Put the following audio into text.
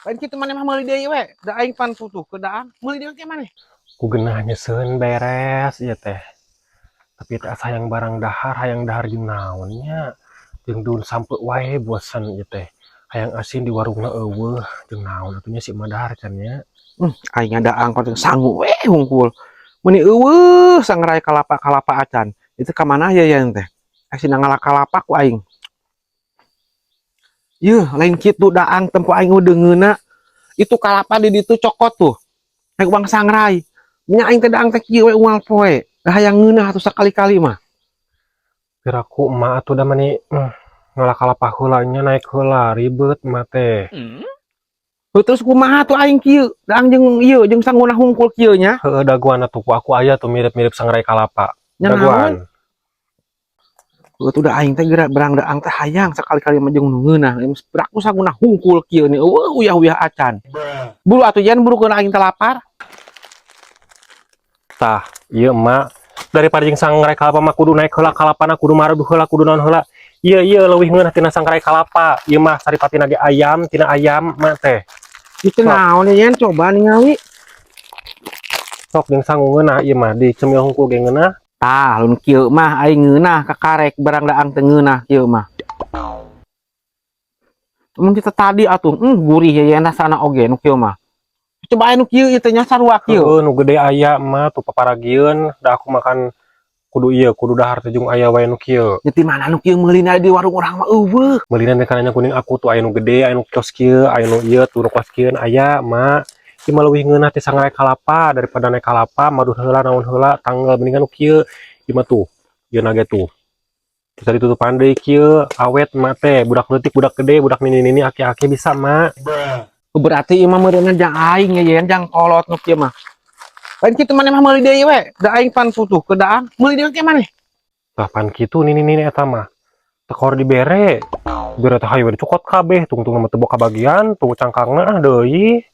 Lain kitu, maneh mah meuli deui we. Da aing pan butuh ke daang. Meuli deui ke maneh. Ku genah nyeuseun beres ieu teh. Tapi teh asa hayang barang dahar, hayang dahar jeung naon nya? Jeung daun sampeu wae bosen ieu teh. Hayang asin di warungna euweuh, jeung naon atuh nya si emak dahar can nya? Aing daang pan sangu we hungkul. Meuni euweuh sangrai kalapa-kalapa acan. Itu ka mana ya ya teh? Asin ngala kalapa ku aing. Yeuh, lain kitu daang, tempo aing deungeuna. Itu kalapa di ditu cokot tuh. Naik uang sangrai. Nya aing teh daang teh kieu we unggal poe. Da hayang ngeunah atuh sakali-kali mah. Piraku emak atuh da mani ngala kalapa heula nya, naik heula ribet emak teh. Heuh, terus kumaha tuh aing kieu? Daang jeung ieu jeung sanguna hungkul kieu nya. Heeh, daguan atuh ku aku aya tuh mirip-mirip sangrai kalapa. Nya naon? Daguan. Heuh tuh, da aing teh geura berang daang teh hayang sakali-kali mah jeung nu ngeunah. Piraku sanguna hungkul kieu nih, euweuh uyah-uyah acan. Buru atuh jan, buru keun aing teh lapar. Tah, ieu emak daripada jeung sangrai kalapa mah kudu naik heula kalapana, kudu maradu heula, kudu naon heula. Ieu ieu leuwih ngeunah tina sangrai kalapa. Ieu mah saripatina ge ayam, tina ayam emak teh. Itu Sok. Naon ya, Yan? Coba ningali. Sok jeung sangu ngeunah ieu mah, dicemil hungkul ge ngeunah. Tah, lamun kieu mah aing ngeunah, kakarek barang daang teh ngeunah kieu mah. Mun kita tadi atuh, gurih ya yen sana oge nu kieu mah. Coba anu kieu ieu teh nya, sarua kieu. Heeh, nu gede aya emak tuh paparagieun, da aku makan kudu ieu, kudu dahar teh jeung aya wae nu kieu. Nya ti mana nu kieu meulina, di warung urang mah euweuh. Meulina teh kana kuning aku tuh aya nu gede, aya nu kios kieu, aya nu ieu tuh nu kos kieu aya emak. Ieu mah leuwih ngeunah ti sangrai kalapa, daripada naik kalapa, madun heula naon heula, tanggal mendingan nu kieu. Ieu mah tuh, ieu ge tuh. Bisa ditutupan deui kieu, awet emak teh, budak leutik, budak gede, budak nini-nini, aki-aki bisa, Mak. Berarti ieu mah meureunna jang aing ya yen, jang kolot nu kieu mah. Lain kitu, maneh mah meuli deui we. Da aing pan butuh ke daang, meuli deui ke maneh. Tah, pan kitu nini-nini eta mah. Tekor dibere. Bere teh hayu we dicokot kabeh, tungtung mah teu boga bagian, tunggu cangkangna ah deui.